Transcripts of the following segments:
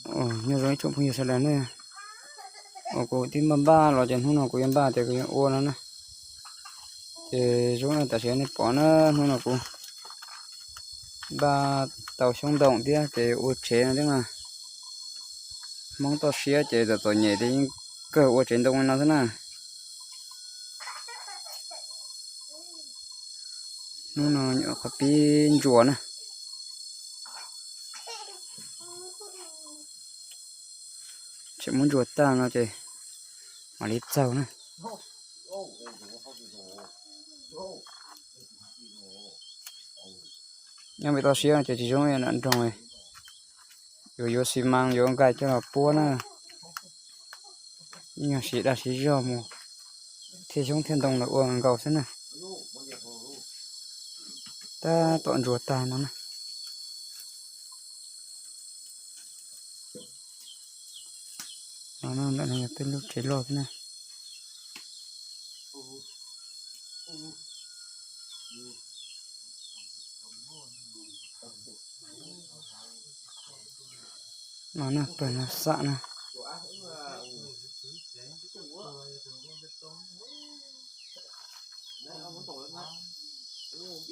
Nyob zoo ib tsoom phooj ywg sawv daws na, uas kuv twb npaj npaj los ces hnub no kuv yuav npaj tias kuv yuav ua no na. Ces zoo tam sim nej pom na, hnub no kuv npaj tau xyoob ntoo thiab ces ua tsev no thiab mas. Hmoob toj siab ces txom txom nyem ces yeej kawg ua tsev ntoo li no xwb na. Hnub no nyuam qhuav pib ntsuas na. Tseem muab ntsuas tag no ces mam li txaug na. Nyob pem toj siab ces tsis zoo nram nroog, yuav yuav xi mas yuav nkais coj los puab na. Yeej yog siv dag siv zog mus thiaj xyoob thiaj ntoo los ua nkaus xwb na. Tab tom ntsuas tag no na. No ntawm no yog peb lub tsev loj xwb na. No na, pawg no xam na.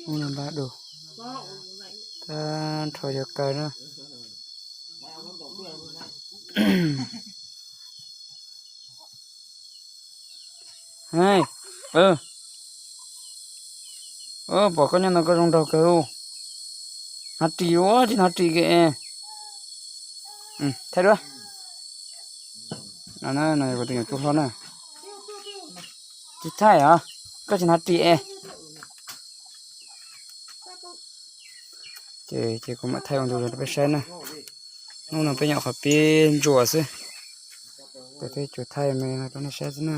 Ub, no npaj dua, tab nrho yuav kaw na. Pom koj nyob ntawd koj zoo nraug kawg. Hnav ris ua tsis hnav ris ke. Thaij duab. No yog kuv tus nyuam tub hlob na. Tsis thaij os, koj tsis hnav ris es. Ces kuv mam thaij ua ntu rau peb saib na. Hnub no peb nyuam qhuav pib ntsuas xwb, ces peb tsuas thaij me no rau nej saib xwb na.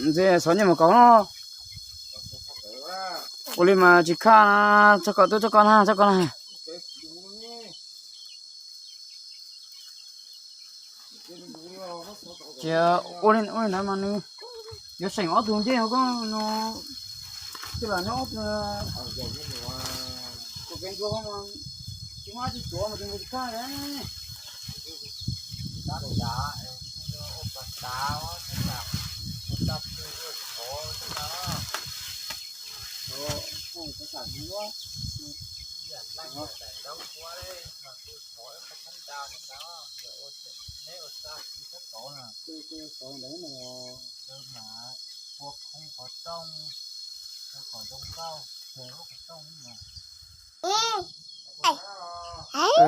Ntxiv xov nyiaj mus kaus no. Ua li mas tsis khaj, txog kom tub txog koj na, txog koj na. Ces ua li ntawd mas nws yuav seem ob tug ncej koj no, tij lam nyob ob tug. Tus kev ntsuag mas tsis muaj dab tsi tsuav mas tus ntsuag tsis khaj li.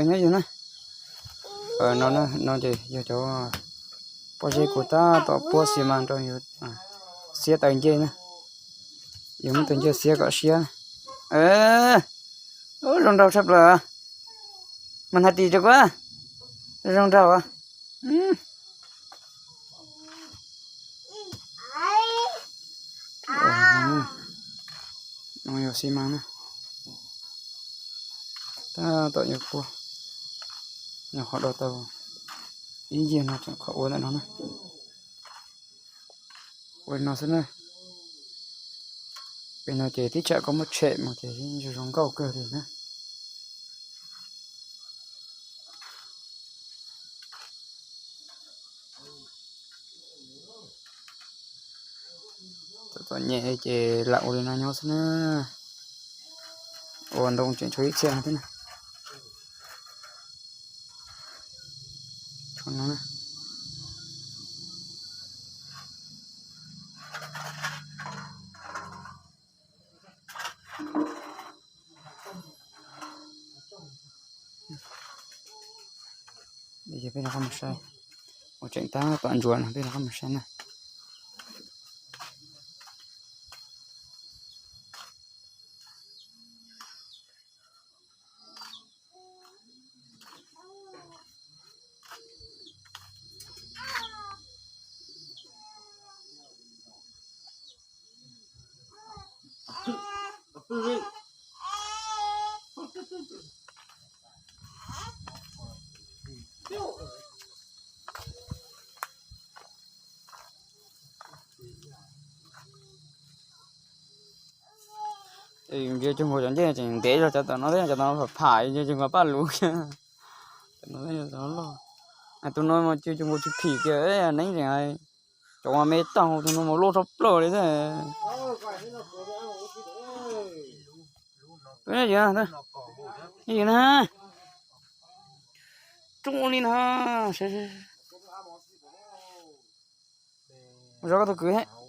Nyob zoo na. No ces yog cov pob zeb kuv tab tom puab xi mas rau yus xiab taws ncej na. Yus muab taws ncej xiab kom siab. Ub, zoo nraug tshaj plaws. Mas hnav ris rau kuv, zoo nraug. No yog xi mas na. Tab tom yuav puab, nyuam qhuav do tau ib yig no tseem qhuav ua ntawm no na. Ua li no xwb na. Pem no ces tib tsam koj muab tshem mus ces zoo zoo nkauj kawg li na. Txom txom nyem ces lam ua li no nyob xwb na. Ua ntoo tseem tshuav ib txhia no thiab na. Tshuav no na. Peb rov qab mus saib, ua tseem tab tom ntsuas no peb rov qab mus saib na. Ntsia cuag nkaus cov ncej tseem ntev zog cov tom no thiab, cov tom no pham pham ntsia cuag nkaus paj lug. Tus no mas ntsia cuag nkaus tsis phim kiag, neeb tseem cov me tag hauv tus no mas loj tshaj plaws li thiab. Yus na, tsoom li na, zov koj tus kwv.